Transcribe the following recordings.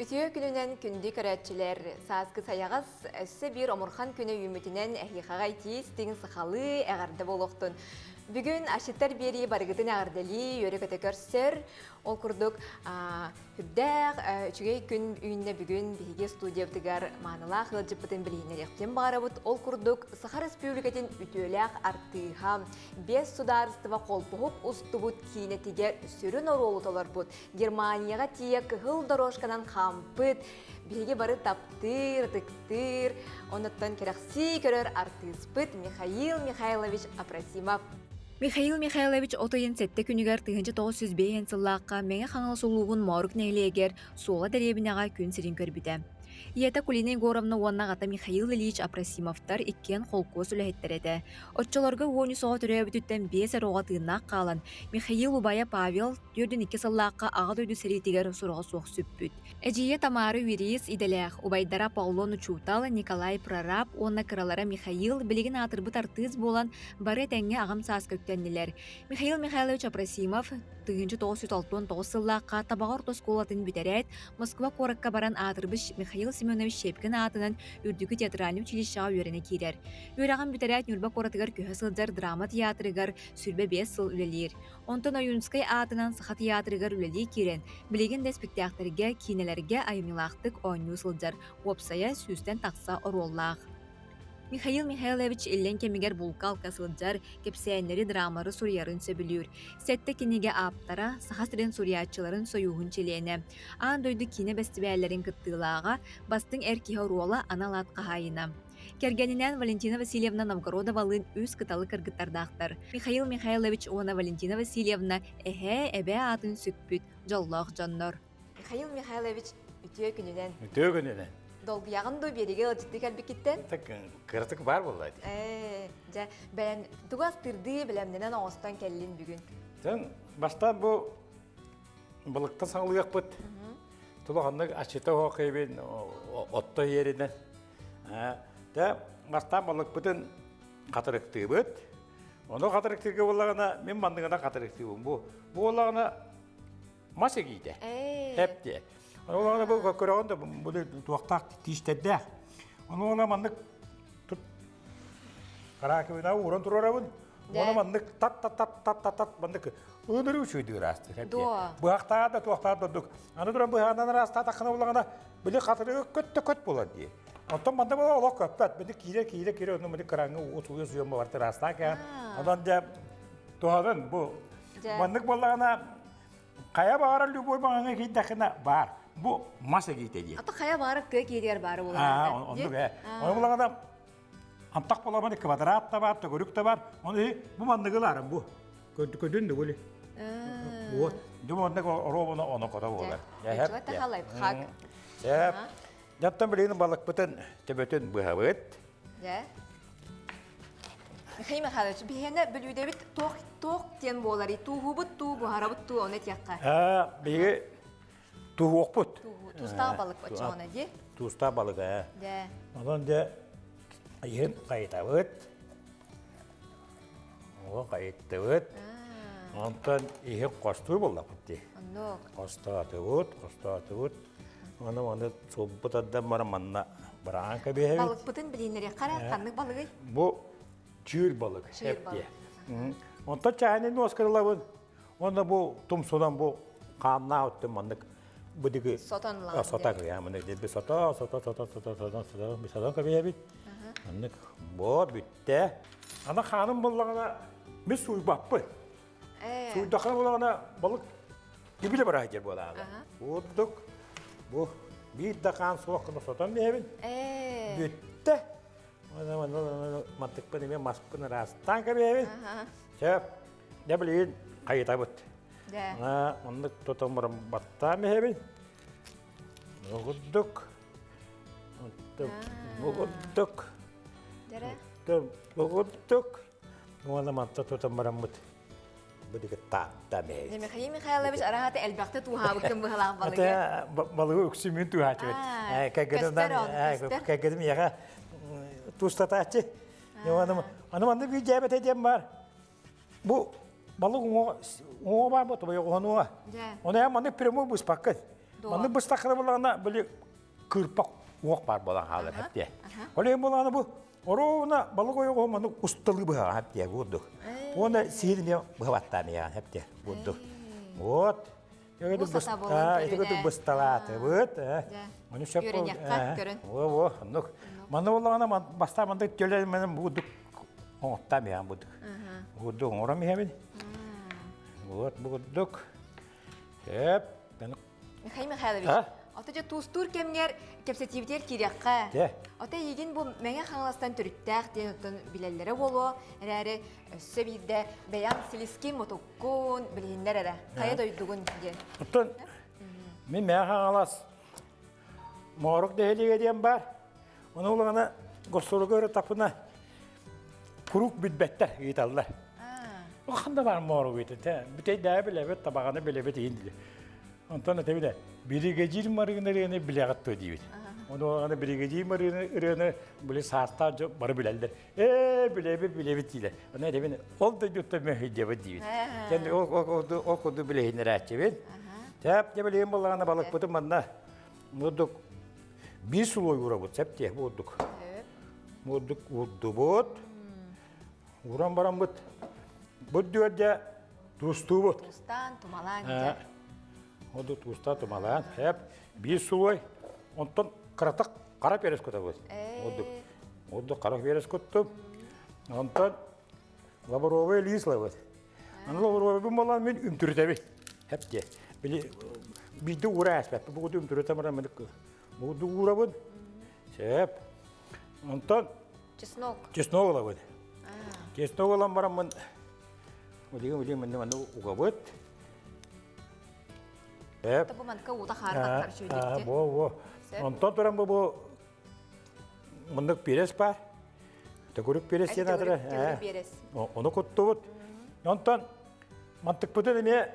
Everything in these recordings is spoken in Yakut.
Үтүө күнүнэн күндү көрөөччүлэр! Сааскы сайаҕас өссө биир омурхан күнэ үүммүтүнэн эһиэхэҕэ итии-истиҥ сахалыы эҕэрдэ буолуохтун. Бүгүн Асчыттар биэрии барыгытын эҕэрдэлии, үөрэ-көтө көрсөр. Ол курдук, Үрдээх, үчүгэй күн үүннэ бүгүн биһиги студиябытыгар маанылаах ыалдьыппытын билиһиннэриэхпитин баҕарабыт. Ол курдук, Саха Республикатын үтүөлээх артыыһа, биэс судаарыстыба холбоһук устубут киинэтигэр сүрүн оруолу толорбут, Германияҕа тиийэ кыһыл дорожканан хаампыт, биһиги бары таптыыр, ытыктыыр, онуттан кэрэхсии көрөр артыыспыт Михаил Михайлович Апросимов. Михаил Михайлович от ыйын сэттэ күнүгэр 1905 сыллаахха Мэҥэ Хаҥалас улууһун Моорук нэһилиэгэр Суола дэриэбинэҕэ күн сирин көрбүтэ. Ийэтэ Кулина Егоровна уонна аҕата Михаил Ильич Апросимовтар иккиэн холкуос үлэһиттэрэ этэ. Оччолорго 13 оҕо төрөөбүтүттэн биэс эрэ оҕо тыыннаах хаалан, Михаил убайа Павел 42 сыллаахха Аҕа дойду сэриитигэр сураҕа суох сүппүт. Эдьиийэ Тамара юрист идэлээх, убайдара Аполлон учуутал, Николай прораб уонна кыралара Михаил билигин аатырбыт артыыс буолан, бары этэҥҥэ аҕам сааска үктэннилэр. Михаил Михайлович Апросимов 1969 сыллаахха Табаҕа орто оскуолатын бүтэрээт, Москва куоракка баран аатырбыт Михаил Семенович Щепкин аатынан Үрдүкү театральнай училищеҕа үөрэнэ киирэр. Үөрэҕин бүтэрээт Ньурба куоратыгар көһө сылдьар драма театрыгар 25 сыл үлэлиир. Онтон Ойуунскай аатынан Саха театрыгар үлэлии киирэн, билигин да испиктээхтэргэ, киинэлэргэ айымньылаахтык оонньуу сылдьар, уопсайа сүүстэн тахса оруоллаах. Михаил Михайлович иллэҥ кэмигэр булка-алка сылдьар, кэпсээннэри, драмалары суруйарын сөбүлүүр. Сэттэ кинигэ ааптара, Саха сирин суруйааччыларын сойууһун чилиэнэ, аан дойду киинэ бэстибээллэрин кыттыылааҕа, бастыҥ эр киһи оруола анал аат хаһаайына. Кэргэнинээн Валентина Васильевна Новгородовалыын үс кыталы кыргыттардаахтар. Михаил Михайлович уонна Валентина Васильевна эһээ, эбээ аатын сүкпүт дьоллоох дьоннор. Михаил Михайлович, үтүө күнүнэн. Үтүө күнүнэн. Долгуйаҕын дуу биэригэ ыалдьыттыы кэлбиккиттэн? Так, кыратык баар буолла ити. Ээ, дьэ, бэлэм, тугу астыырдыы бэлэмнэнэн оҥостон кэллин бүгүн? Тэн, бастаан бу балыктан саҕалыахпыт. Тулаханнык аччыта оһох отто иэринэн Тэ бастаан балыкпытын хатырыктыыбыт. Ону хатырыктыырга буоллаҕына, мин манныгына хатырыктыыбын. Бу буоллаҕына мас эгиитэ. Эп диэ. Ону буоллаҕына бу көрөҕүн да бу туохтаах тиистэрдээх. Ону уонна маннык тут караакыбына ууран турарабын. Ону маннык тат тат тат тат тат тат маннык ынырыы үчүгэйдик ыраастыыр. Быһахтаа да туохтаа да ордук. Аны туран быһаанан ыраастаатаххына буоллаҕына Били хатырыгы көт да көт буолар дии. Оттон манна буола олох көппөт. Били киирэ киирэ киирэ онно били кыраҥҥа уу сууйа сууйан бар ыраастаах кээн. Онон дьэ туһанын бу маннык буоллаҕына хайа баҕарар любой маҥаҥа киирдэххинэ баар. Бу мас эгиитэ дии. Ата хайа баҕарар тыа кииригэр баары буолар. Оннук ээ. Ону буоллаҕына антах буоламаны квадрат да бар, төгүрүк да бар. Ону бу манныгыларым бу. Көдүн да били. Вот. Дум оннук оруобуна ону кото буолар. Эһэп. лайфхак. Эп. Дьаттан билигин балыкпытын төбөтүн быһабыт. Дьэ. Михаил Михайлович, биһиэнэ бүлүүдэбит туох туох диэн буоларый? Тууһубут туу, буһарабыт туу, ону этиэххэ. Аа, биһиги туһуохпут. Туустаах балык оччоҕуна дии. Туустаах балык ээ. Дьэ. Онон дьэ иһин хайытабыт. Оҕо хайыттыбыт. Онтон иһин хостуур буоллахпыт дии. Оннук. Хостоотубут, хостоотубут. Ону маны сулбут ардан баран манна быраҕан кэбиһэбит. Балыкпытын билииннэриэххэ эрэ, ханнык балыгый? Бу чүүр балык. Чүүр балык. Онтон чаһыны нуоскарылабын. Уонна бу тумсунан бу хааннаах өттүн маннык быдыгы сотон ылаҕын. Сотон кэбиһэ маны диэби сото сото сото сото сото сото сотон кэбиһэбит. Маннык бу бүттэ. Ана хааным буллаҕына мин сууйбаппын. Сууйдаххына буллаҕына балык тибиле бараа дьэр буолаада. Курдук бу биир да хаан суох гына сотон биһэбин. Бүттэ. Мантыкпын эмиэ маспын ыраастаан кэбиһэбин. Сөп. Дьэ билигин хайытабыт. Дьэ. Оннук тутан баран баттаан иһэбин. Бу курдук. Бу курдук. Бу курдук. Уонна манта тутан бараммыт бу таатта бэйэбит. Михаил Михайлович араһата элбэхтэ тууһаабыккын быһалаах балыгы. Балыгы үксү мин тууһааччыбыт. Кэргэним ийэҕэ туустатааччы. Аны манна биир дьээбэтэ диэн бар. Бу балык уҥуоҕа баар буолта, бойоҕоһунуоҕа. Оны эн маннык прямой быспаккын. Маннык быстаххына булаҕына били кыырпах уох баар буолан хаалар хэптиэ. Ол иһин булаҕына бу оруобуна балык ойоҕоһу маннык усталыы быһаҕа хэптиэ курдук. Уонна сиһин эмиэ быһабаттаан ийэҕин хэптиэ курдук. Вот. Ити курдук бысталаатыбыт. Ону сөп көрөн. Во во оннук. Манна буоллаҕына бастаан маннык төлө бурдук оҥоттаам иһэҕин бурдук. Бурдук оҥором иһэбин. Вот бурдук. Эп. Михаил Михайлович, ото дьэ туустуур кэмҥэр кэпсэтиибитигэр киириэххэ. Ото эйигин бу Мэҥэ Хаҥаластан төрүттээх диэн оттон билэллэрэ буолуо, эрээри өссө биирдэ бэйэҥ силискин мутуккун билиһиннэр эрэ. Хайа дойдугун диэн. Оттон мин Мэҥэ Хаҥалас Моорук нэһилиэгэ диэн баар. Ону улаҕана госуруга өрө тапына куруук билбэттэр ыйыталлар. Ханда бар моорук ыйыта. Бүтэйдээҕи билэбит, табаҕаны билэбит иһин диye. Онтон этэбит биригэдьиир марыына ырыаны билэҕит дуо диибит. Ону улаҕана биригэдьиир марыына ырыаны били саастаах дьон бары билэллэр. Ээ, билэбит, билэбит диилэр. Ону этэбин, ол дойдуттан мөһүйдебит диибит. Дьэн ол ол курдук билэһиннэрээччибит. Тэп, дьэ билигин буоллаҕына балыкпытын манна Мурдук биир сулуой уурабыт, сөп диэ, бурдук. Бурдук уурдубут. Ууран бараммыт. Бу дүөрдэ туустуубут. Туустаан, тумалаан дьэ. Оду туустаан, тумалаан. Сөп. Биир сулуой. Онтон кыратык хара перец кутабыт. Бурдук. Бурдук хара перец куттум. Онтон лавровый лист ылабыт. Аны лавровый буолан мин үмтүрүтэбин. Хэп диэ. Били биирдэ уура ааспаппын. Бу куду үмтүрүтэ баран мин бу куду уурабын. Сөп. Онтон чеснок. Чеснок ылабын. Чеснок ылан бараммын билигин билигин манна манна угабыт. Сөп. Бу манка уута хаары тахсар Бу бу. Онтон туран бу бу мындык перец бар. Төгүрүк перец диэн аатыра. Ону куттубут. Онтон мантыкпытын эмиэ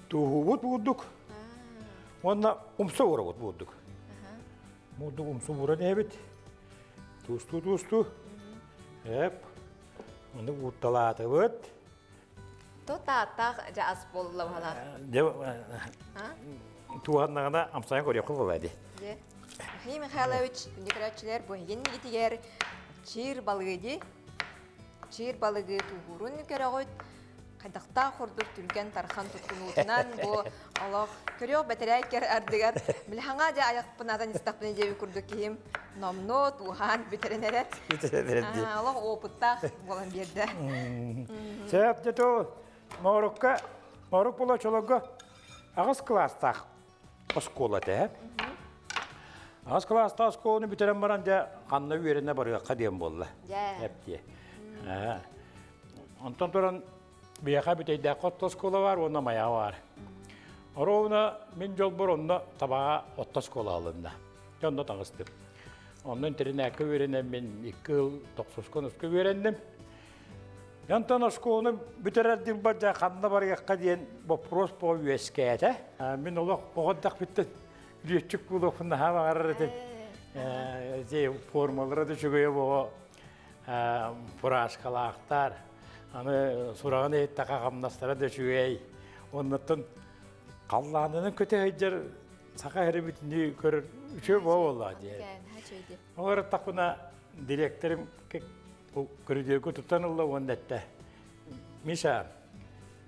тууһуубут буурдук. Уонна умса уурабыт буурдук. Буурдук умса ууран иһэбит. Туустуу-туустуу. Эп. Ону уурталаатыбыт. То тааттаах дьэ ас буолла баһалаах. Дьэ туһаннаҕына амсайан көрүөххэ буолла дии. Дьэ. Михаил Михайлович, күндү көрөөччүлэр, бу эһигин мигитигэр чиир балыгы дии. Чиир балыгы тууһуурун көрөҕүт. Хайдахтаах курдук түргэн тархан туттунуутунан бу олох көрүөх бэтэрээккэр ардыгар били хаҥа дьэ айахпын атан истэхпинэ диэбит курдук киһим номнуо тууһаан бүтэрэн эрэр. Бүтэрэн эрэр дии. Олох опыттаах буолан биэрдэ. Сөп дьэ Моорукка Моорук була чолорго аҕыс кылаастаах оскуола этэ. Аҕыс кылаастаах оскуоланы бүтэрэн баран дьэ ханна үөрэнэ барыахха диэн буолла. Эптиэ. Онтон туран биһиэхэ Бүтэйдээххэ отто оскуола баар уонна Майаҕа баар. Оруобуна мин дьолбор онно табаҕа отто оскуола алынна. Дьэ онно таҕыстым. Онно интэринээккэ үөрэнэммин икки ыл тохсуска онуска үөрэнним. Онтон оскуоланы бүтэрэр дьылбар дьэ ханна барыахха диэн боппуруос буола үөскээтэ. Мин олох оҕо эрдэхпиттэн лүөччүк буолуохпун наһаа баҕарар этим. Ити формалара да үчүгэйэ буолуо фуражкалаахтар. Аны сураҕын иһиттэххэ хамнастара да үчүгэй. Оннуттан халлаанынан көтө сылдьар саха сирэ бүтүннүү көрөр үчүгэй буолла диэн. Ол ырыттахпына директорым көрүдүөргө туттан ылла уонна эттэ. Миша,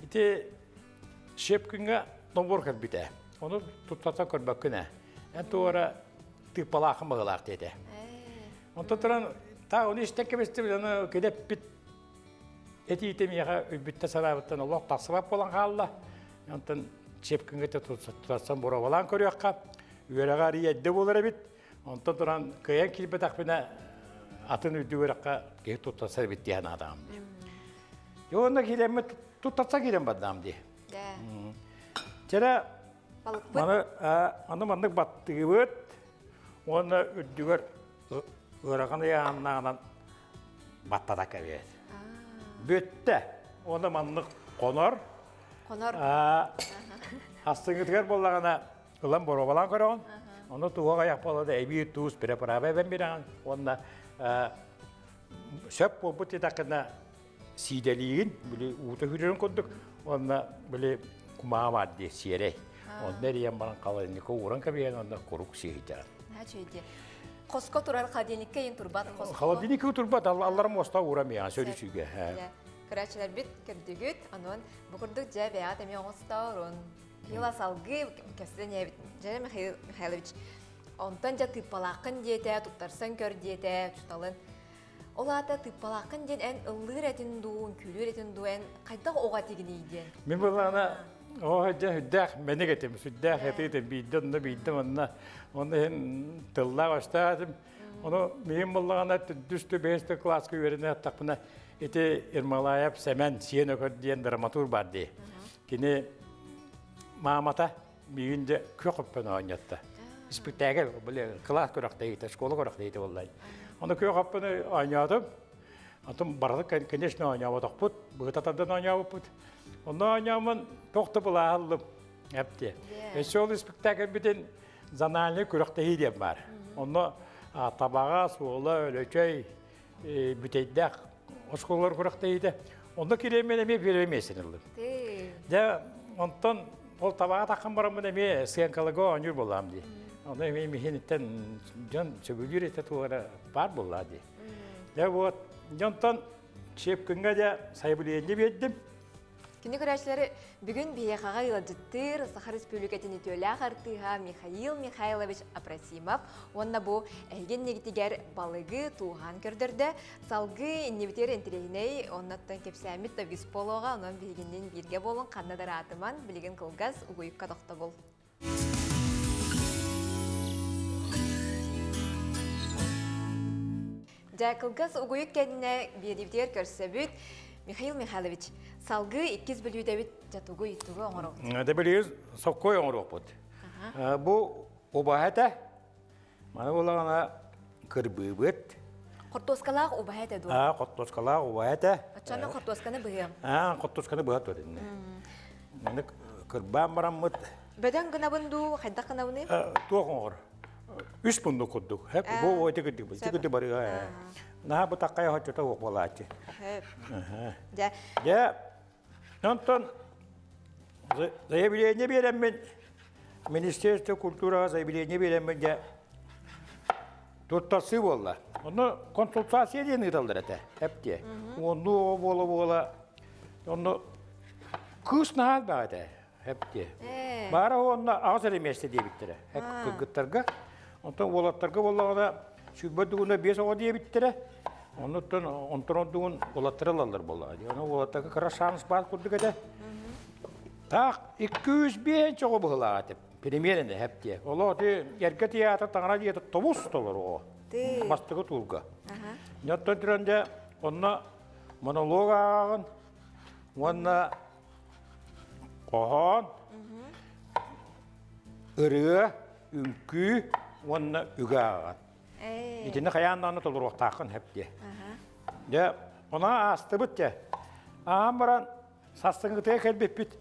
ити Щепкиҥҥэ нобуор кэлбитэ. Ону туттарсан көрбөккүн ээ. Эн туора тыыппалааххын быһыылаах диэтэ. Онтон туран таа ону истэн кэбистибит, аны килэппит этиитэ миэхэ өйбүттэн санаабыттан олох тахсыбат буолан хаалла. Онтон Щепкиҥҥэ туттарсан боруобалаан көрүөххэ, үөрэҕэ арыйа эрдэ буолар эбит. Онтон туран кыайан киирбэтэхпинэ атын үрдүк үөрэххэ киһи туттарсар эбит дии санаатаҕым дии. Дьэ уонна киирэммит туттарса киирэн бардаам дии. Чэрэ маны аны маннык баттыыбыт уонна үрдүгэр ыарахан ыйааһыннааҕынан баттата кэбиэт. Бүттэ. Уонна маннык хонор. Хонор. Астыҥҥытыгар буоллаҕына ылан боруобалаан көрөҕүн. Ону туһуох айах буола да эбии туус препарата эбэн биэрэҕин уонна сөп буолбут диэтэххинэ сиидэлиигин били уута хүрэрин курдук уонна били кумаа баар дии сиэрэй. Онно эрийэн баран холодильникка ууран кэбиһэн онно курук сиэһитэрэн. Үчүгэй. Хоско турар холодильникка иин турбат хоско. Холодильникка турбат аллар муоста уурам яа сөрүчүгэ. Көрөөччүлэрбит көрдүгүт, онон бу курдук дьэ бэйэҕит эмиэ оҥостоорун. Мила салгыы кэпсэтэн иһэбит. Дьэ Михаил Михайлович, онтон дьэ тыыппалааххын диэтэ, туттарсан көр диэтэ, учууталын. Ол аата тыыппалааххын диэн эн ыллыыр этин дуу, үҥкүүлүүр этин дуу, эн хайдах оҕо этигиний диэн? Мин былаана оҕо дьэ сүрдээх мэник этим, сүрдээх этим, биирдэ онно, биирдэ манна. Онно иһин тыллаах өстөөх этим. Ону миин буллаҕына төрдүс бэһис кылааска үөрэнэ аттахпына ити Ермолаев Сэмэн Сиэн Өкөр диэн драматург бар дии. Кини маамата миигин дьэ күөх өппөн оонньотто. Испиктээкил, били кылаас күрэхтэһиитэ, школа күрэхтэһиитэ буолла. Ону күөх өппөнү оонньоотум. Антон барыта, конечно, оонньооботохпут, быһыта тардан оонньообуппут. Онно оонньооммун туох да былааһыллым. Эпти. Өссө ол испиктээкилбитин зональный күрэхтэһии диэн баар. Онно табаҕа, суола, өлөчөй, бүтэйдээх оскуолалар күрэхтэһиитэ. Онно кириэммин эмиэ первое место ыллым. Дьэ, онтон ол табаҕа таххан бараммын эмиэ сыаҥкалыга оонньуур буоллаам дии. Ону эмиэ миһиниттэн дьон сөбүлүүр этэ туора баар буоллаа дии. Дьэ вот, дьонтон Чепкиҥҥэ дьэ сайабылыанньа биэрдим. Күнү көрөөччүлэри бүгүн биһиэхэҕэ ыалдьыттыыр Саха Республикатын үтүөлээх артыыһа Михаил Михайлович Апросимов уонна бу эһиги иннигитигэр балыгы тууһаан көрдөрдө. Салгыы иннибитигэр интэриэһинэй оннуттан кэпсээммит да үгүс буолуоҕа, онон биһигинниин бииргэ буолун ханна да ыраатыман, билигин кылгас угуйукка тохтобул. Дьэ, кылгас угуйук кэннэ биэриибитигэр көрсөбүт. Михаил Михайлович, салгыы иккис бүлүүдэбит дьэ тугуй, тугу оҥоробут? Дэ билигин соккой оҥоруохпут. Бу убаһа этэ. Маны буоллаҕына кырбыыбыт. Хортуоскалаах убаһа этэ дуо? Аа, хортуоскалаах убаһа этэ. Оччону хортуосканы быһыам. Аа, хортуосканы быһа тур инне. Маны кырбаан бараммыт. Бөдөҥ гынабын дуу, хайдах гынабыный? Туох оҥор? Үс муннук курдук. Бу ити кырдык, ити кырдык барыга. Наһаа бутаккай хоччото уох буолааччы. Дьэ. Дьэ, онтон заявление биэрэммин Министерство культураҕа заявление биэрэммин дьэ туттарсыы буолла. Онно консультация диэн ыыталлар этэ, эптиэ. Онну буола-буола, онно кыыс наһаа элбэх этэ. Эптиэ. Баара уонна аҕыс эрэ миэстэ диэбиттэрэ. Кыргыттарга. Онтон уолаттарга буоллаҕына сүүрбэ дугуна биэс оҕо диэбиттэрэ. Оннуттан онтон ордугун уолаттары ылаллар буоллаҕа дии. Ону уолаттарга кыра шанс баар курдук этэ. Таах 205 оҕо быһылаах этэ. Премьерини эптиэ. Олоо ти эргэ театр таҥара дьиэтэ тобус толору оҕо. Бастакы туурга. Оттон туран дьэ онно монолог ааҕаҕын уонна Хоһоон, ырыа, үҥкүү уонна үгэ ааҕан. Итини хайаан даҕаны толоруохтааххын сөп диэ. Дьэ, ону аастыбыт дьэ. Ааһан баран сарсыҥҥытыгар кэлбиппит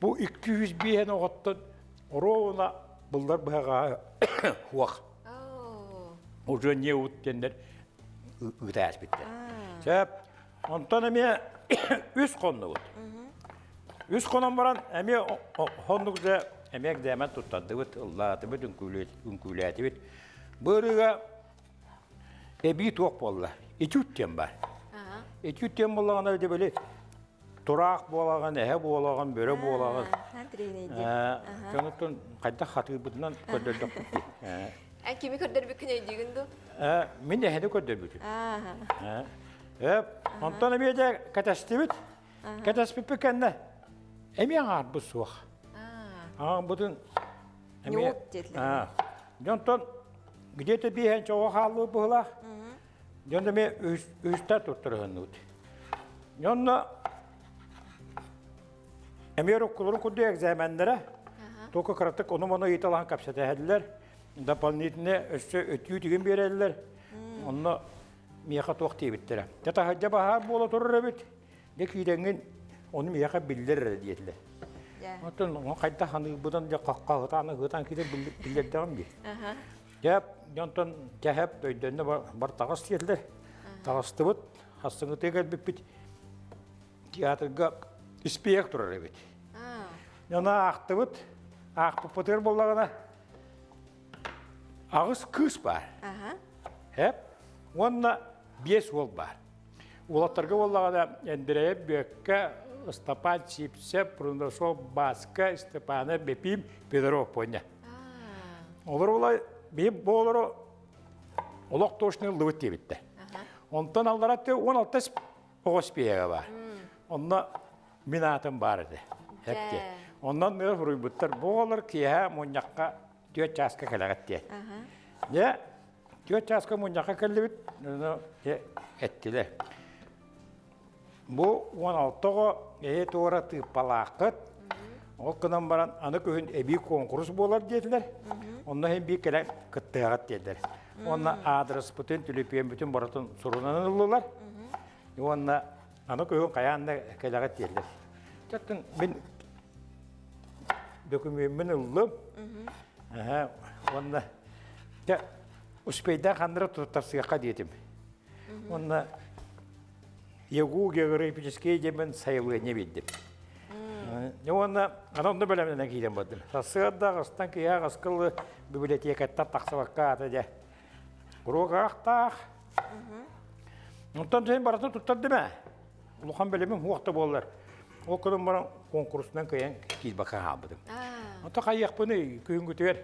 бу 205 оҕоттон оруобуна буллар быһаҕаһа хуох. Уже не ут диэннэр ыыта ааспыттар. Сөп. Онтон эмиэ үс хоннубут. Үс хонон баран эмиэ хоннук дьэ эмиэ экзамен туттардыбыт, ыллаатыбыт, үҥкүүлээтибит. Бу ырыга эбии туох буолла? Этюд диэн бар. Этюд диэн буоллаҕына дьэ били тураах буолаҕын, эһэ буолаҕын, бөрө буолаҕын. Дьонуттан хайдах хатыырбытынан көрдөрдөхпүт дии. Эн кими көрдөрбүккүн өйдүүгүн дуу? Мин эһэни көрдөрбүтүм. Онтон эмиэ дьэ кэтэстибит. Кэтэспиппит кэннэ эмиэ аҥаарбыт суох. Аҥаарбытын эмиэ Дьонтон где-то биэһэн чоҕо хааллыбыт быһылаах. Дьон эмиэ үһүстэр туттарыһынныбыт. Дьонно эмиэ уруккуларын курдук экзаменнара только кыратык ону-маны ыйыталаһан кэпсэтэһэллэр. Дополнительно өссө өтүү түгэн биэрэллэр. Онно миэхэ туох диэбиттэрэ. Дьэ таһырдьа баһаар буола турар эбит. Дьэ киирэҥҥин ону миэхэ биллэр эрэ диэтилэр. Оттон хайдах аныырбытын дьэ хаһытаан ыһытаан киирэн биллэрдэҕим дии. Дьэ дьонтон дьэһэп өйдөннө бар таҕыс диэтилэр. Таҕыстыбыт, хассыҥытыга кэлбиппит театрга испиэк турар эбит. Дьоно аахтыбыт. Аахпыппытыгар буоллаҕына аҕыс кыыс баар. Эп уонна биэс уол баар. Уолаттарга буоллаҕына Эндирэйэп Бүөккэ, Ыстапаан Сипсэ, Прунашов Бааска, Степана Бепим, Петров Поня. Олор була биһи бу олору олох точно ыллыбыт диэбиттэр. Онтон аллара 16 оҕо спиэгэ баар. Онно мин аатым баар этэ. Эпти. Оннон ныр суруйбуттар. Бу оҕолор киэһэ мунньахха 4 чааска кэлэҕит диэн. Дьэ, 4 чааска мунньахха кэллибит, эттилэр. Бу 16 оҕо эһи туора тыыппалааххыт. Ол гынан баран аны күһүн эбии куонкурус буолар диэтилэр. Онно иһин биир кэлэн кыттыаҕыт диэтилэр. Уонна аадырыспытын, түлүпүөммүтүн барытын сурунан ыллылар. Уонна аны күһүн хайаан да кэлэҕит диэтилэр. Чаттын мин докумеммин ыллым. Уонна дьэ успейдаах ханныра туттарсыахха диэтим. Уонна ЕГУ географический диэмэн сайылыанньа биэрдим. Уонна аны онно бэлэмнэнэн киирэн бардым. Сарсыарда аҕыстан киэһэ аҕыска библиотекаттан тахсыбакка аата дьэ уруок аахтаах. Онтон син барытын туттардым ээ. Улахан бэлэмим суох да буоллар. Ол гынан баран куонкурусунан кыайан киирбэккэ хаалбытым. Онто хайыахпыный күһүҥҥүтүгэр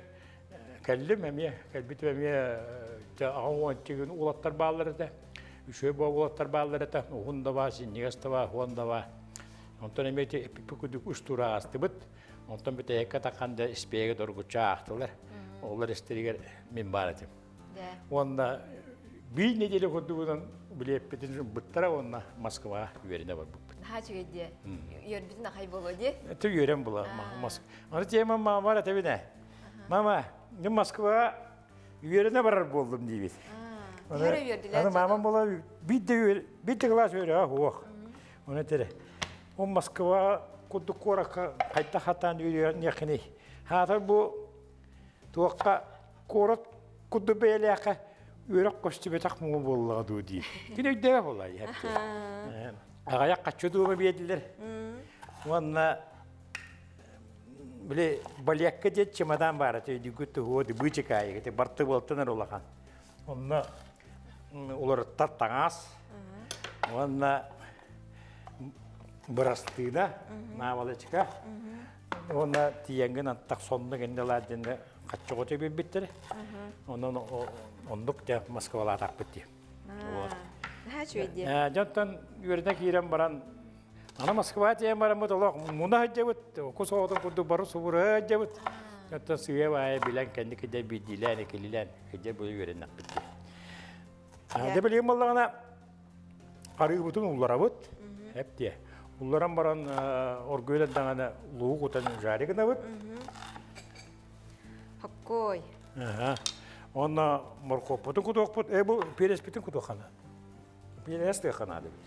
кэллим эмиэ, кэлбитим эмиэ аҕам уонча күн уолаттар бааллар этэ. Үчүгэй буо уолаттар бааллар этэ. Уһун да баа, синньигэс да баа, хуон да баа. Онтон эмиэ ити эппиппит курдук үс тура аастыбыт. Онтон бүтэһиккэ таххан да испиэгэ доргуччу аахтылар. Олор истэригэр мин баар этим. Уонна биир неделя курдугунан билиэппитин ылбыттара уонна Москваҕа үөрэнэ барбыппыт. Наһаа үчүгэй дии. Үөрбүтүн ахай буолуо дии. Ты үөрэн була Москва. Аны тема мамар этебине. Мама, мен Москваҕа үөрэнэ барар буоллум диибит. Аны мамам була биир да кылаас үөрэҕэ суох. Оны тере. Ол Москва курдук куоракка хайдах хатаан үөрүөххиний? Хаатар бу туохха куорат курдук бэйэлээххэ үөрэх көстүбэтэх муҥу буоллаҕа дуу дии. Кини өйдөөх буолла Аҕайах хаччы дуума биэрдилэр. Уонна били балекка диэн чемодан баара өйдүүгүт туһуо быычыкаайыгы ти барты буолтан эрэ улахан. Онно уларыттар таҥас уонна бырастыына наавалычка уонна тиийэҥҥин антах сонно кэннэ ылаат диэннэ хаччоҕото биэрбиттэрэ. Онон оннук дьэ Москвалаатахпыт дии. Вот. Наһаа үчүгэй дии. Дьонтон үөрэнэ киирэн баран аны Москва тиийэн бараммыт олох муна сылдьабыт, кус оҕотун курдук бары субура сылдьабыт. Оттон сыыйа баайа билэн кэнники дьэ биирдиилээн иккилиилээн кыдьа бу үөрэннэхпит дии. Дьэ билигин буоллаҕына арыыбытын улларабыт, эп диэ. Улларан баран оргуйан даҕаны луук утан жарик гынабыт. Хоккой. Онно моркуоппутун кутуохпут, э бу переспитин кутуоххана. Перес тыаххана дебит.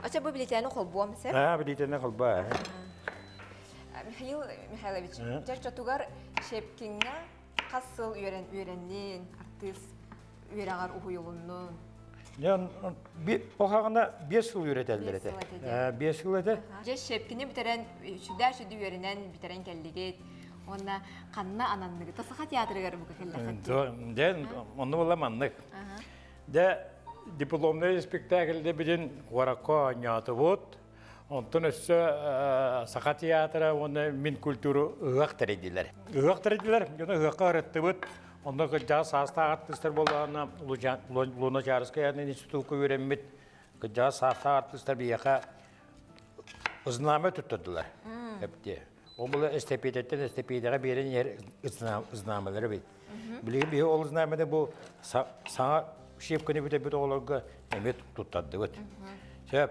Ача бу билетени холбуом сеп? Аа, билетени холбаа. Михаил Михайлович, дьэр Щепкиҥҥа хас сыл үөрэн үөрэннин, артыыс үөрэҕэр уһуйулуннун? Ол 5 сыл үөрэтэллэр этэ. 5 сыл этэ. Дьэ Щепкини бүтэрэн, сүдэ сүдү үөрэнэн бүтэрэн кэллигит. Уонна ханна ананныгыт? Саха театрыгар бука кэллэххит. Дьэ, онно буолла маннык. Дьэ, дипломнай спектакльде билин куоракка оонньоотубут. Онтон өссө Саха театра уонна Минкультура ыһыах тэрийдилэр. Ыһыах тэрийдилэр, дьону ыһыахха ырыттыбыт. Онно кырдьаҕас саастаах артыыстар буоллаҕына, Луначарскай институкка үөрэммит кырдьаҕас саастаах артыыстар биһиэхэ знамя туттардылар. Эптиэ. Ол була эстэпиэтэттэн эстэпиэтэҕэ биэрэн иһэр знамялары бит. Билигин биһи ол знамяны бу саҥа шефканы бүтэрбит оҕолорго эмиэ туттардыбыт. Сөп.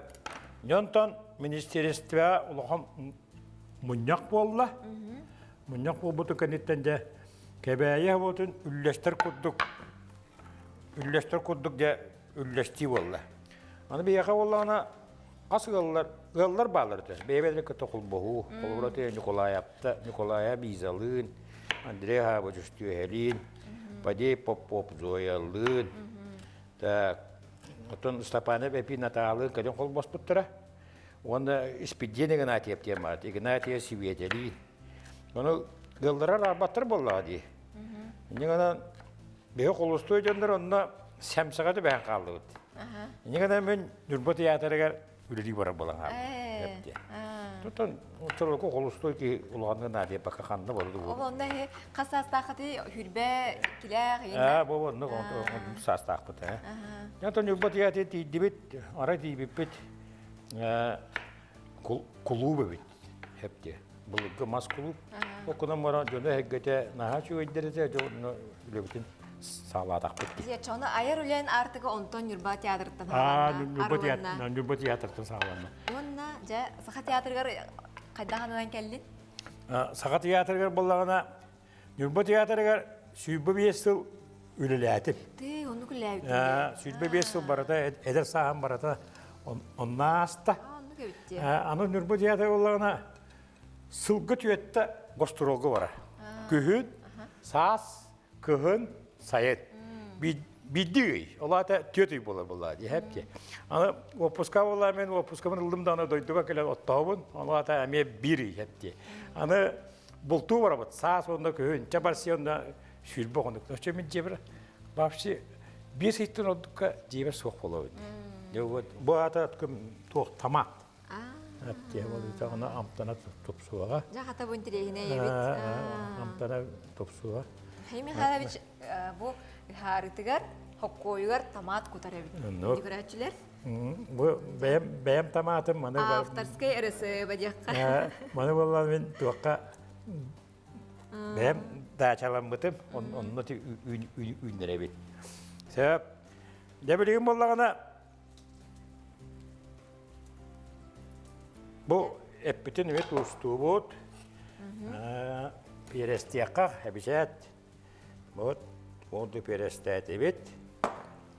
Онтон министерство улахан мунньах буолла. Мунньах буолбутун кэнниттэн дьэ Кэбээйи обуотун үллэстэр курдук үллэстэр курдук дьэ үллэстии буолла. Аны биһиэхэ буоллаҕына хас ыаллар ыаллар бааллар этэ. Бэйэ-бэйэлэрин кытта холбоһуу. Холобура Николаевта Николая Бизалыын, Андрей Хабычус Түөһэлиин, Падей Попов Зоялыын, так, оттон Степанов Эпи Натаалыын кэлин холбоспуттара. Уонна Испирдиэн Игнатьев диэн баар. Игнатьев Сибиэтэлиин. Ону Ыаллара араарбаттар буоллаҕа дии. Инньэ гынан биһи холустуой дьоннор онно сэмсэҕэ түбэһэн хааллыбыт. Инньэ гынан мин Ньурба театрыгар үлэлии барар буолан хааллым. Тутан оччолорго холустуой киһи улаханнык наадыйбакка ханна барда Ол онно эһи хас саастааххытый хүрбэ иккилээх Аа, бу оннук саастаахпыт ээ. Онтон Ньурба театры тиийдибит, арай тиийбиппит кулууп эбит. Хэпти. Былыргы мас кулууп. Окунан баран дьоно эһэргэтэ наһаа үчүгэйдэр этэ, дьоно үлэбитин саалаатахпыт. Дьэ, ону айар үлээн аартыга онтон Ньурба театрыттан саҕаланна. Ньурба театрыттан саҕаланна. Уонна дьэ Саха театрыгар хайдах ананан кэллин? Саха театрыгар буоллаҕына Ньурба театрыгар 25 сыл үлэлээтим. Ты, оннук үлэлээбит. 25 сыл барыта эдэр сааһым барыта онно ааста. Оннук эбит Аны Ньурба театры буоллаҕына сылгы түөттэ гастролга бара. Күһүн, саас, кыһын, сайын. Биирдии ый. Ол аата түөрт ый буолар буолла дии ди. Аны уоппуска буолла мен уоппускабын ыллым да аны дойдуга кэлэн оттообун. Ол аата эмиэ биир ый хэп ди. Аны бултуу барабыт. Саас уонна күһүн. Чэ барси онно сүүрбэ хонук. Оччо мин дьиэбэр вообще биэс ыйтан ордукка дьиэбэр суох буолабын. Дьэ вот бу аата туох томат. Тиэ болута оны амтана тупсуоҕа. Дьэ хата бу интэриэһинэй эбит. Амтана тупсуоҕа. Михаил Михайлович бу ыһаарытыгар хоккуойугар томат кутар эбит. Көрөөччүлэр. Бу бэйэм бэйэм томатым маны Авторскай РСБ диэххэ. Маны буолла мин туохха бэйэм даачаламмытым онно үүннэрэбит. Сөп. Дьэ билигин буоллаҕына Бу эппитин үөт устуубут. Перестиэххэ эбисээт. Вот, онту перестээтибит.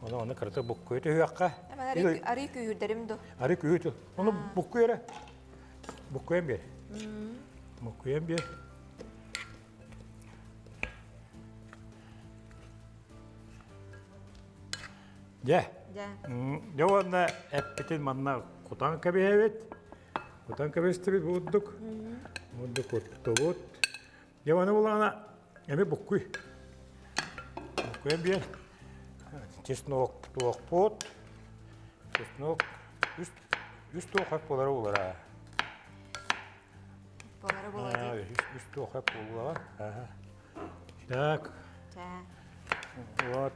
Ону ону кырата буккуйа түһүөххэ. Арый күүһүрдэрим ду. Арый күүһү. Ону буккуй эрэ. Буккуйан биэр. Буккуйан биэр. Дьэ. Дьэ уонна эппитин манна кутан кэбиһэбит. Кутан кэбистибит бурдук. Бурдук куттубут. Дьэ маны булаана эми буккуй. Буккуйан биэр. Чеснок туохпут. Чеснок үс үс туохак буолара булара. Буолара буолуо Үс туохак буолуоҕа. Так. Вот.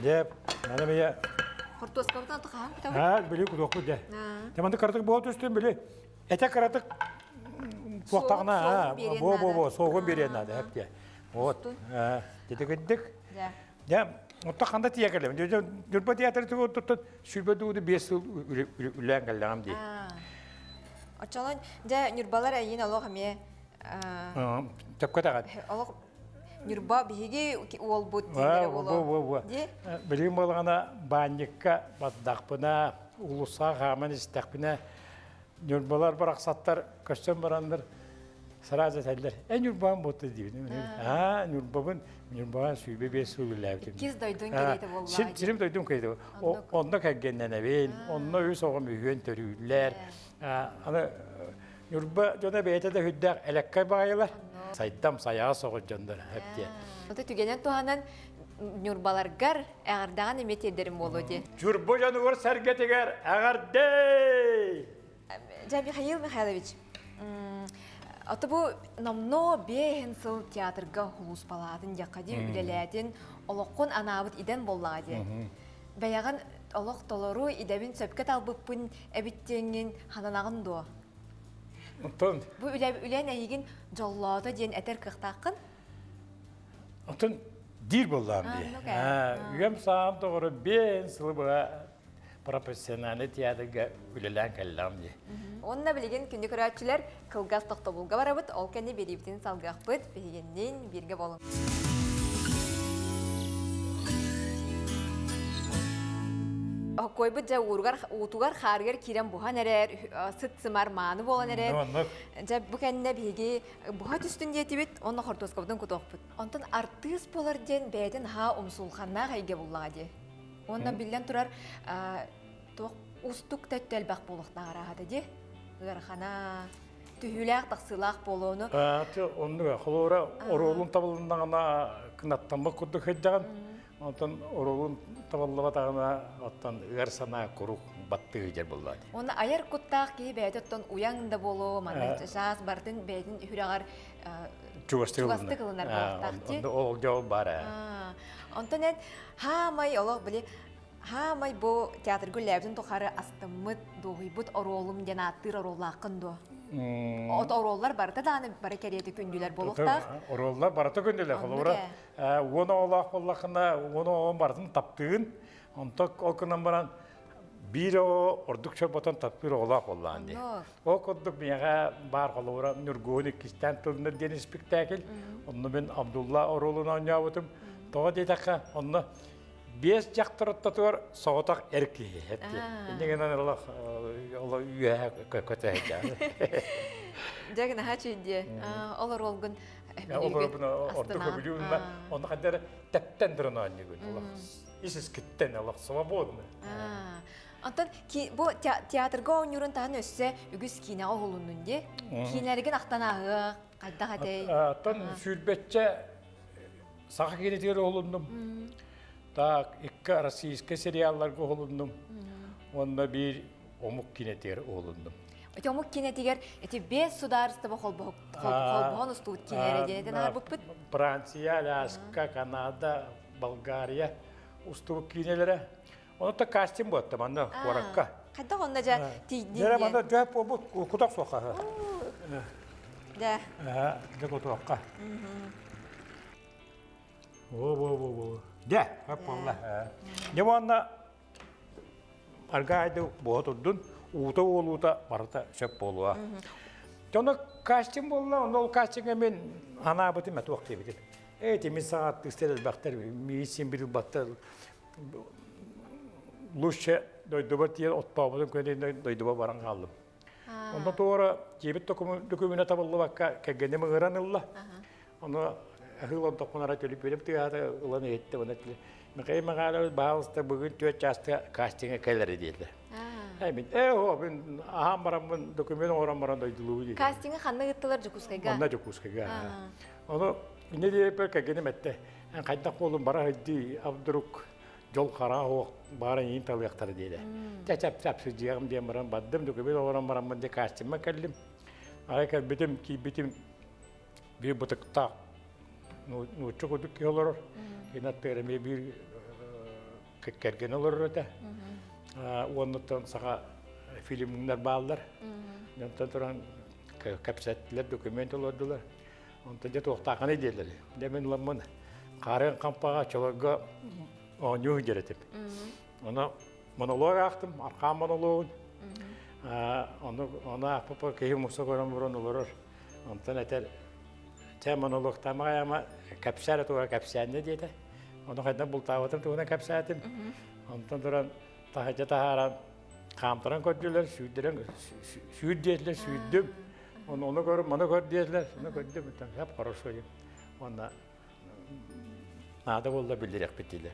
Дьэ, аны бэйэ Хортуоскабытын хаһан кутабыт? Аа, били кутуохпут дьэ. Дьэ, маннык кыратык буола түстүн, били этэ кыратык туохтаҕына, бо бо бо соҕун биэриэн наада, эп дьэ. Вот. Дитигирдик. Дьэ, отто ханда тиийэ кэлэм. Ньурба театры туттан сүүрбэ дууду биэс сыл үлээн кэллэҕим дии. Оччолон дьэ Ньурбалар эйиин олох эмиэ Төпкө таҕат. Олох Ньурба биһиги уолбут дииллэрэ буолуо. Дии? Билигин буоллаҕына баанньыкка бардахпына, уулуссаҕа хааман истэхпинэ, Ньурбалар барахсаттар көстөн бараннар сразу этэллэр, «Э, Ньурбаҕын буотта» диибин. Аа, Ньурбабын, Ньурбаҕа 25 сыл үлэлээбитим. Иккис дойдун кэриэтэ буолла. Сирим дойдум кэриэтэ. Онно кэргэннэнэбин, онно үс оҕом үһүөн төрүүллэр. Аны Ньурба дьоно бэйэтэ да сүрдээх элэккэй баайылар. Сайдам сайаҕа соҕус дьоннор эптиэ. Ото түгэнэн туһанан Ньурбаларгар эҕэрдэҕин эмиэ тиэрдэрим буолуо дии. Ньурба дьонугар сэргэтигэр эҕэрдэ! Дьэ, Михаил Михайлович, ото бу номнуо биэһин сыл театрга сулууспалаатын диэххэ дии, үлэлээтин, олоххун анаабыт идэн буоллаҕа дии. Бэйэҕин олох толору идэбин сөпкө талбыппын эбит диэҥҥин хананаҕын дуо? Оттон Бу үлэ үлэн эйигин дьоллоото диэн этэр кыахтааххын? Оттон диир буоллаам дии. Үйэм саам тоҕору биэн сылы быһа профессиональный театрга үлэлээн кэллэҕим дии. Уонна билигин күндү көрөөччүлэр кылгас тохтобулга барабыт, ол кэннэ биэриибитин салгыахпыт, биһигинниин бииргэ буолуҥ. Хоккойбут дьэ ууругар, уутугар хаарыгар киирэн буһан эрэр, сыт-сымар мааны буолан эрэр. Дьэ бу кэннэ биһиги буһа түстүн диэтибит, онно хортуоскабытын кутуохпут. Онтон артыыс буолар диэн бэйэтин аһаа умсулҕаннаах эйгэ буллаҕа дии. Уонна биллэн турар, туох устук да өттө элбэх буолуохтааҕар аһата дии. Ыарахана. түһүүлээх тахсыылаах буолуону. Оннуга холуура оруолун табылыннаҕына кынаттаммыт курдук сылдьаҕын. Онтон оруолун табыллыбатаҕына оттон ыар санаа курук баттыы сылдьар буоллаа дии. Уонна айар куттаах киһи бэйэтэ оттон уйаҥ да буолуо, манна саас барытын бэйэтин үрэҕэр чугастык ылынар буолуохтаах дии. Ол дьол баар ээ. Онтон эн хаамай олох били хаамай бу театрга үлэлээбитин тухары астыммыт, дуоһуйбут оруолум диэн ааттыыр оруоллааххын дуо? От оруоллар барыта даҕаны бары кэриэтэ күндүлэр буолуохтаах. Оруоллар барыта күндүлэр. Холобура, 10 оҕолоох буоллаххына, 10 оҕоҥ барытын таптыын. Онтон ол гынан баран биир оҕо ордук чорботон таптыыр оҕолоох буоллаҕын дии. Ол курдук миэхэ баар холобура Ньургуһун иккистээн тылынар диэн испиктээкил. Онно мин Абдулла оруолун оонньообутум. Тоҕо диэтэххэ, онно биэс дьахтар ортотугар соҕотох эр киһи этти. Инньэ гынан олох үөһэ көтө Дьэ наһаа үчүгэй Ол оруолгун Ол оруолбун ордук сөбүлүүбүн. Онно хайдах эрэ тэптэн туран оонньуугун. Олох ис искиттэн олох свободно. Онтон бу театрга оонньуурун таһын өссө үгүс киинэҕэ уһулуннун дии. Киинэлэргин ахтан ааһыах, хайдах этэй? Оттон сүүрбэччэ саха киинэтигэр уһулуннум. Так, икки российскай сериалларга уһулуннум. Уонна биир омук киинэтигэр уһулуннум. Ити омук киинэтигэр ити биэс судаарыстыба холбоһон устубут киинэлэрэ диэн этэн аһарбыппыт. Франция, Аляска, Канада, Болгария устубут киинэлэрэ. Онно кастинг буотта манна куоракка. Хайдах онно дьэ тиийдин Дьэ манна дьэ буолбут кутах суохха. Дьэ. Дьэ кутуохха. Во-во-во-во. Дьэ, хөп буолла. Дьэ уонна аргаайды буола турдун, уута уолуута барыта сөп буолуо. Дьоно кастинг буолла, онно ол кастинга мен анаабытым этуох диэбитим. Эти мин саҥа артыыстар элбэхтэр, миигин син бир ылбаттар лучше дойдубар тиийэн оттообутум көнө дойдуба баран хааллым. Онно туора дьиэбит докумена табыллыбакка кэргэним ыҥыран ылла. Ону аһыыл онтохпун ара төлүпүөнүм тыаһата ылан иһиттэ уонна Михаил Михайлович баһаалыста бүгүн түөрт чааска кастинга кэлэр диэтэ. Мин ээ оо мин аһаан бараммын документ оҥорон баран дойдулуубу диэтэ. Кастинга ханна ыыттылар Дьокуускайга? Онно Дьокуускайга. Ону инньэ диэппэр кэргэним эттэ эн хайдах буоллун бара сылдьыы а вдруг дьол хара оһох баара иин талыахтара диэтэ. Чэ чап чап сылдьыаҕым диэн баран бардым документ оҥорон бараммын дьэ кастиҥҥа кэллим. Арай кэлбитим киирбитим биир бытыктаах нуучча курдук киһи олорор. Кини аттыгар эмиэ биир кэргэн олорор этэ. Уоннуттан саха фильмнэр бааллар. Онтон туран кэпсэттилэр, документ олордулар. Онтон дьэ туохтааххыный диэллэр. Дьэ мин ыламмын хаарыан хампаҕа оччолорго оонньуу сылдьар этим. Ону монолог аахтым, архаан монологун. Ону ону аахпыппар киһи умса көрөн буран олорор. Онтон этэр чэ монологтаамаҕай ама кэпсээр туга кэпсээннэ диэтэ. Ону хайдах бултаабытым туһунан кэпсээтим. Онтон туран таһырдьа таһааран хаамтаран көрдүлэр, сүүрдэрэн сүүр диэтилэр, сүүрдүм. Ону ону көр, маны көр диэтилэр, ону көрдүм, хап хорошо диэн. Уонна наада буолла биллэриэхпит диилэр.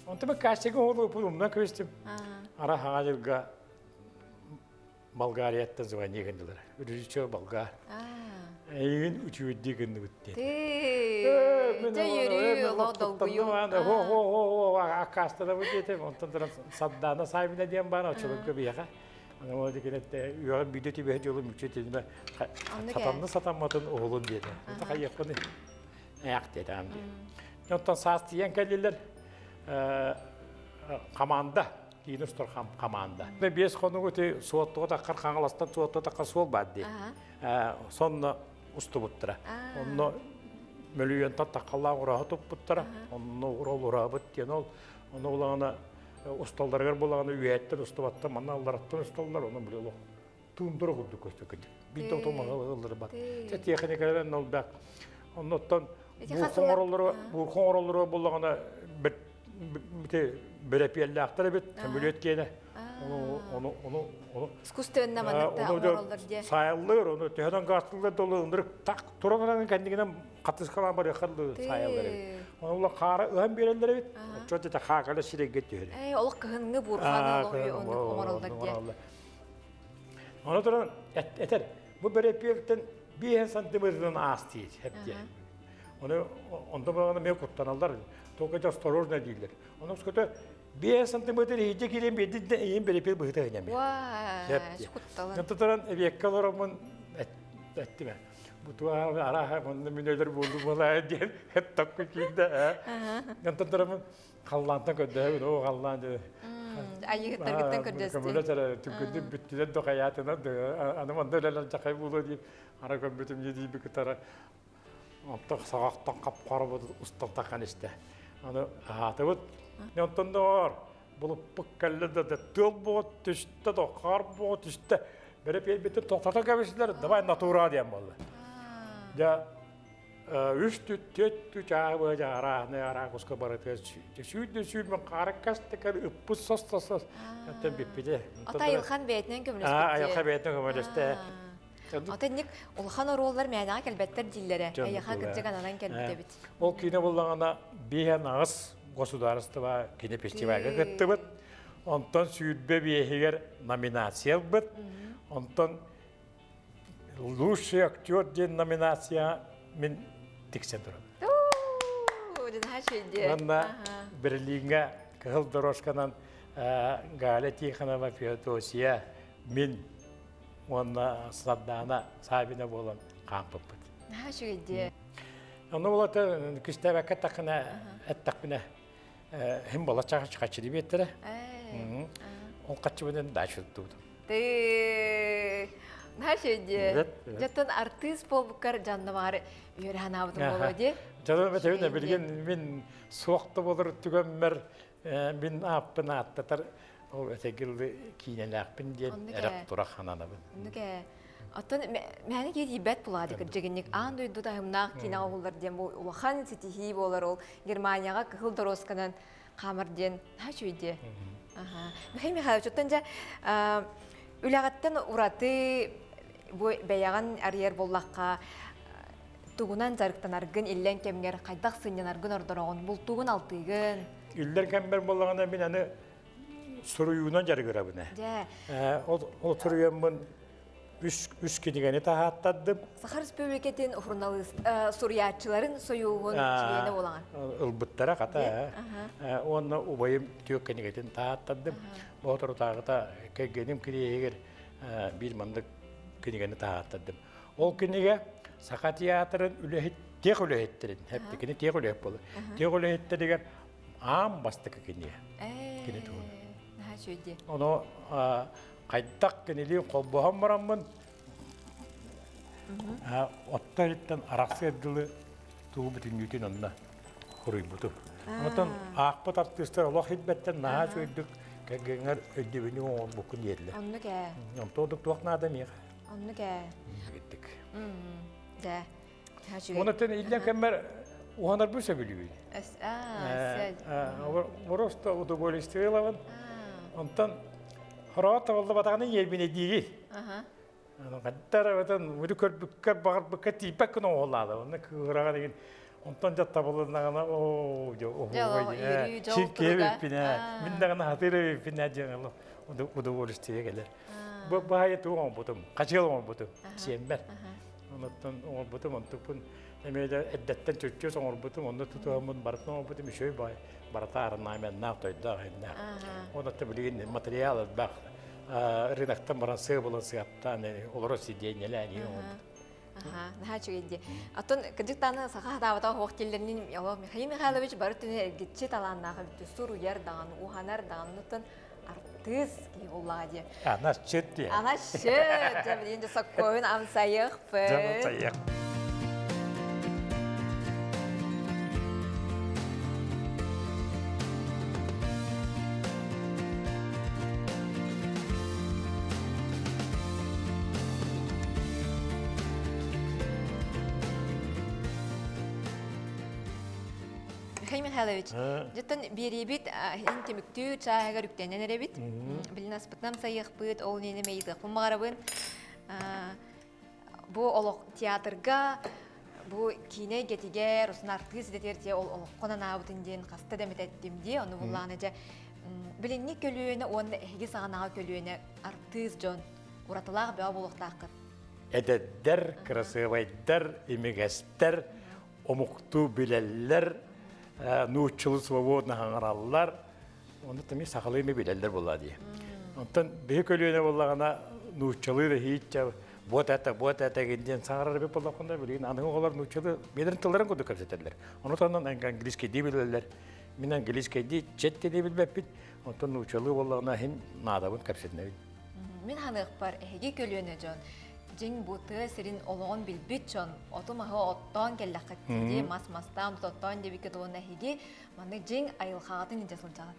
Онтон мен кастинг оҕолууппун умнан кэбистим. Ара хаҥа дьылга Болгарияттан звонии гыннылар. Режиссер болгар. Эйигин үчүгэйдии гынныбыт диэн. Дьэ үөрүү, олох долгуйуу. Хо-хо-хо, аккаастанабыт диэтим. Онтон туран Сардаана Савина диэн баар оччолорго биһиэхэ. Аны үөҕэн биирдэ түбэһэ дьолу мүччү тилимэ сатанны сатамматын уһулун диэтэ. Это хайыахпыный? Ээх диэтэ аам диэн. Оттон саас тиийэн кэллилэр команда, киин устар команда. Биэс хонугу ити суоттуга таххар Хаҥаластан суоттуга таххар суол баар дии. Сонно устубуттара. Онно мөлүйүөнтэн таххалаах ураһа туппуттара. Онно урал ураабыт диэн ол. Ону улаҕана усталларыгар буолаҕына үөһэттэн устубаттан манна аллараттан усталлар ону били олох туундура курдук көстө кырдьык биир да отомаҕа Чэ тиэхиникэлэрин олбэх оннуттан буурха оҥороллоро буоллаҕына бити бэрэпиэллээхтэр эбит көмүлүөт киэнэ ону ону ону ону искусственно маннык оҥороллор диye сайыллыр ону төһөнөн гаастыллар долу ынырык так туран кэннигинэн хатыскалаан барыаххар саайаллар эбит. Ону ула хаара ыһан биэрэллэр эбит. Оччо дьэ хаакала сирэйгэ түһэр. Ээ, олох кыһыҥҥы буурҕаны олох оннук оҥороллор диye. Ону туран этэр. Бу бэрэпиэлтэн 5 сантиметрынан аас диир хэптиэ. Оны онто буолана мен куттаналлар. Только это осторожно дииллэр. Оны ското 5 сантиметр иһирдьэ киирэн биэрдин да ийин бэрэпиэл быһыта иһинэми. Ваа, Онто туран эбиэккэ олороммун эттим. Бу туа араха манна мин өлөр буолду буолаа диэн токку киирдэ. Онтон тураммын халлаантан көрдөһөбүн, оо халлаан дьэ. Айыһыттаргыттан көрдөстүн. Көмөлөс эрэ түгүндүн бүттүлэр да хайаатына аны манна үлэлэр дьахай буолуо диip ара көрбүтүм дии кытара онтон саҕахтан хап-хара устан тахан истэ. Аны аһаатыбыт. Онтон доҕор булуппут кэллэ да тыал буо түстэ да хаар буо түстэ. Бэрэ тохтото кэбистилэр, давай натура диэн буолла. Дьэ үс түт чаабы арааны араагуска барытыгар сүүрдэ сүүрмэн хаараккастыкар ыппыт сос сос сос оттон бүппүтэ. Ата айылхан бэйэтинэн көмөлөспүт. Айылха бэйэтинэн көмөлөстө. Ата инник улахан оруоллар мээнэҕэ кэлбэттэр дииллэрэ. Эйиэхэ кырдьык ананан кэлбит эбит. Ол киинэ буллаҕына биэһэн аҕыс государство кине фестивальга кыттыбыт. Онтон 25-игэр номинация ылбыт. Онтон лучший актер диэн номинация мин тиксэн турабын. Уонна Берлиҥҥэ кыһыл дорожканан Галя Тихонова, Феодосия, мин уонна Сардаана Савина буолан хаампыппыт. Наһаа үчүгэй Ону болата күстээбэккэ эттэххинэ эттэхпинэ хим бола чахчы диэбиттэрэ. Ол хаччыбынан дача туттубутум. Ты наһаа үчүгэй Дьоттон артыыс буолбуккар дьаннамаары үөрэ санаабытым буолуо дии. Дьону бэтэбин билигин мин суох да болор түгэммэр мин ааппын ааттатар ол этэгил киинэлээхпин диэн эрэх турах хананабын. Оннук ээ. Оттон мээнэ киһи тиийбэт булаады кырдьыгынник аан дойду таһымнаах киинэҕэ уһуллар диэн бу улахан ситиһии буолар ол Германияҕа кыһыл доруосканан хаамар диэн наһаа үчүгэй диэ. Михаил Михайлович, оттон дьэ үлэҕиттэн ураты бу бэйэҕин арыйар буоллахха тугунан дьарыктанаргын иллэҥ кэмҥэр хайдах сынньанаргын ордороҕун, бултуугун алтыыгын? Иллэҥ кэммэр буоллаҕына мин аны суруйуунан дьарыгырабын. Дьэ. Ол суруйаммын үс кинигэни таһааттардым. Саха Республикатын суруналыыс суруйааччыларын сойууһун чилиэнэ буолаҕын. Ылбыттара хата. Уонна убайым түөрт кинигэтин таһааттардым. Боотурутааҕыта кэргэним кириэһигэр биир маннык кинигэни таһааттардым. Ол кинигэ Саха театрын үлэһит тех үлэһиттэрин, кини тех үлэһит буолар. Тех үлэһиттэригэр аан бастакы кинигэ. Кини туһунан. Наһаа үчүгэй Ону хайдах кинилиин холбоһон бараммын отто иһиттэн арахсыар дылы тугу бүтүннүүтүн онно хуруйбутум. Онтон аахпыт артыыстар олох илбэттэн наһаа үчүгэйдик кэргэҥҥэр өйдөбүнү оҥорбуккун диэтилэр. Оннук ээ. Онтон туох наада миэхэ? Оннук ээ. Гиттик. Дьэ. Онтон иллэҥ кэммэр уһанарбын сөбүлүүбүн. Просто удовольствие ылабын. Онтон хороҕо табыллыбатаҕына ийэбин диигин. Хаттар өтөн мүрү көрбүккэр баҕарбыкка тиийбэккин оҕолаада. Онно кыыһыраҕа деген онтон дьэ табылыннаҕына оо дьэ оһуобай син киһи мин даҕаны хатыыр эбиппин ээ диэн удовольствие кэлэр. Бу баайы тугу оҥорбутум, хачыал оҥорбутум сиэммэр. Онуттан оҥорбутум, онтукпун эмиэ да эрдэттэн чөччүөс оҥорбутум, онно тутуһаммын барытын оҥорбутум үчүгэй баай, барыта орнаменнаах, тойдоох, иннээх. Онуттан билигин материал элбэх рыноктан баран сыа булан сыаптаан олоро сидиэнньэлээн иһин оҥорбут. Наһаа үчүгэй дии. Оттон кырдьык даҕаны саха хатаабатах уох тиллэринин Михаил Михайлович бары түнэ эргиччи талааннаах эбит суруйар даҕаны, уһанар даҕаны, оттон артыыс киһи буоллаҕа дии. Анасчыт дии. Анасчыт! Дьэ, билигин дьэ соккуойун амсайыахпыт. Дьэ, амсайыах. Михаил Михайлович, дьоттон биэриибит иһин түмүктүүр чааһыгар үктэнэн эрэбит. Билин аспытынан сайыахпыт, ол иннинэ мэйитиэхпин баҕарабын. Бу олох театрга бу киинэ эйгэтигэр, усын артыыс идэтигэр те ол олоххо анаабытын диэн хаста да эмит эттим дии. Ону буллаҕына дьэ билиҥҥи көлүөнэ уонна эһиги саҕанаҕа көлүөнэ артыыс дьон уратылаах бөҕө буолуохтааххыт. Эдэрдэр, кырасыабайдар, имигэстэр, омуктуу билэллэр, нууччалыы свободно хаҥараллар. Онно тами сахалыы эми билэллэр буолла дии. Онтон биһи көлүөнэ буоллаҕына нууччалыы да иһииччэ вот это, вот это диэн саҥарар эбит буоллаххына билигин аныгы оҕолор нууччалыы бэйэлэрин тылларын курдук кэпсэтэллэр. Ону таһынан английскайдыы билэллэр. Мин английскайдыы чет дии билбэппин. Онтон нууччалыы буоллаҕына иһин наадабын кэпсэтинэбин. Мин ханыахпар эһиги көлүөнэ дьон дьиҥ бу тыа сирин олоҕун билбит дьон оту-маһы оттоон кэллэххит дии мас мастаан оттоон диэбиккит уонна эһиги маннык дьиҥ айылҕаҕытын илдьэ сылдьаҕыт.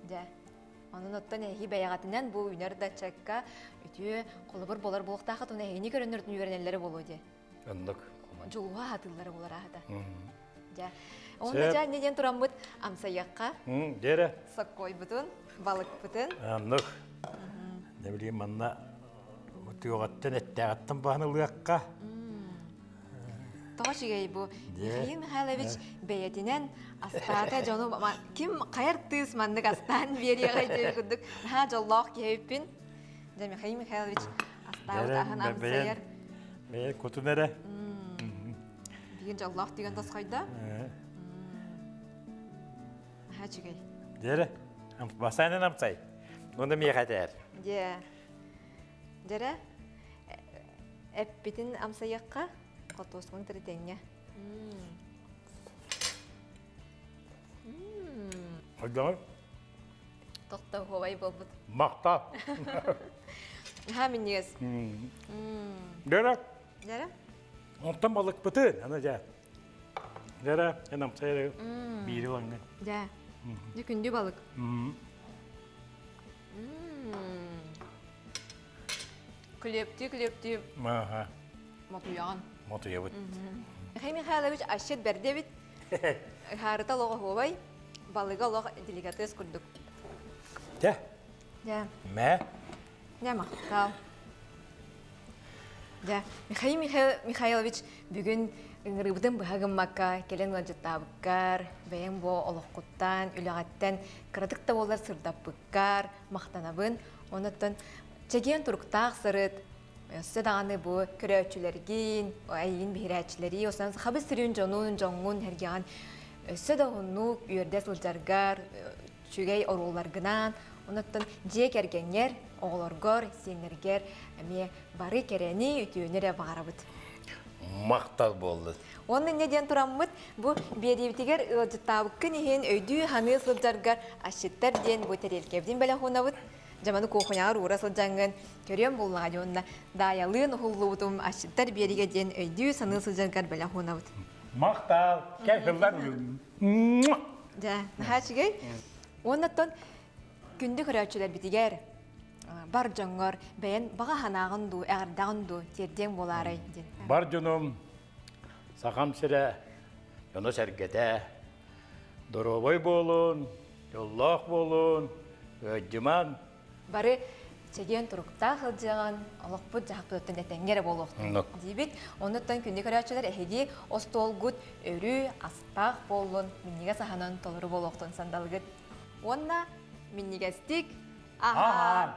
Дьэ. Онон оттон эһиги бэйэҕитинэн бу үүнэр да ыччакка үтүө холобур буолар буолуохтааххыт уонна эһигини көрөннөр үөрэнэллэрэ буолуо дии. Оннук. Дьулуһа сатыыллара буолар аһата. Дьэ. Онно дьэ анне диэн тураммыт амсайыахха. Дьэрэ. Соккойбутун, балыкпытын. Оннук. Не билим манна тыаҕаттан эттээҕиттэн баһан ылыахха. Тоҕо үчүгэй бу Михаил Михайлович бэйэтинэн астаата дьону ким хайар тыыс маннык астаан биэриэҕэй диэн курдук наһаа дьоллоох киһи эбиппин. Дьэ Михаил Михайлович астаабыт аһын амсайар. Бэйэн кутун эрэ. Бүгүн дьоллоох түгэн тосхойдо. Наһаа үчүгэй. Дьэрэ, басайынан амсай. Онно миэхэ этээр. Дьэ. Дьэрэ, эппитин амсайыахха, хотуоскун тиритиҥҥэ. Хайдаҕый? Тохто хуобай буолбут. Махта. Наһаа минньигэс. Дьэрэ. Дьэрэ. Онтон балыкпытын, аны дьэ. Дьэрэ, эн амсайары биири ылаҥҥын. Дьэ. Дьэ күндү балык. Күлүөптүү-күлүөптүү Аха. мотуйаҕын. Мотуйабыт. Михаил Михайлович асчыт бэрдэ эбит. Ыһаарыта олох оһуобай, балыга олох деликатес курдук. Дьэ. Дьэ. Мэ. Дьэ, махтал. Дьэ, Михаил Михайлович бүгүн ыҥырыыбытын быһа гыммакка кэлэн ыалдьыттаабыккар, бэйэҥ бу олоххуттан, үлэҕиттэн кыратык да буоллар сырдаппыккар махтанабын. Онуттан чэгиэн туруктаах сырыт, өссө даҕаны бу көрөөччүлэргин, эйигин биһирээччилэри, осонон сахабыт сирин дьонун, дьоҥҥун, эргэҕин өссө да уһуннук үөрдэ сылдьаргар, үчүгэй оруолларгынан, онуттан дьиэ кэргэҥҥэр, оҕолоргор, сиэннэргэр эмиэ бары кэрэни, үтүөнү эрэ баҕарабыт. Махтал буоллун. Уонна инньэ диэн тураммыт, бу биэриибитигэр ыалдьыттаабыккын иһин өйдүү-саныы сылдьаргар асчыттар диэн бу тэриэлкэбитин бэлэх уунабыт. Дьаманы куохуняҕар уура сылдьаҥҥын көрүөм буллаҕа дии уонна даайалыын уһуллубутум асчыттар биэригэ диэн өйдүү-саныы сылдьаргар бэлэх уунабыт. Махтал! Кэл сыллар Дьэ, наһаа үчүгэй. Уонна оттон күндү көрөөччүлэрбитигэр бар дьоҥҥор бэйэн баҕа санааҕын дуу, эҕэрдэҕин дуу тиэрдиэҥ буолаарай диэн. Бар дьонум, Сахам сирэ дьоно-сэргэтэ доруобай буолун, дьоллоох буолун, ыалдьыман, Бары чэгиэн туруктаах сылдьыаҕын, олохпут дьаһахпытыттан этэҥҥэ эрэ буолуохтун диибит. Оннуттан күндү көрөөччүлэр эһиги остуолгут өрүү астаах буоллун, минньигэс аһынан толору буолуохтун сандалыгыт. Уонна минньигэстик аһаан!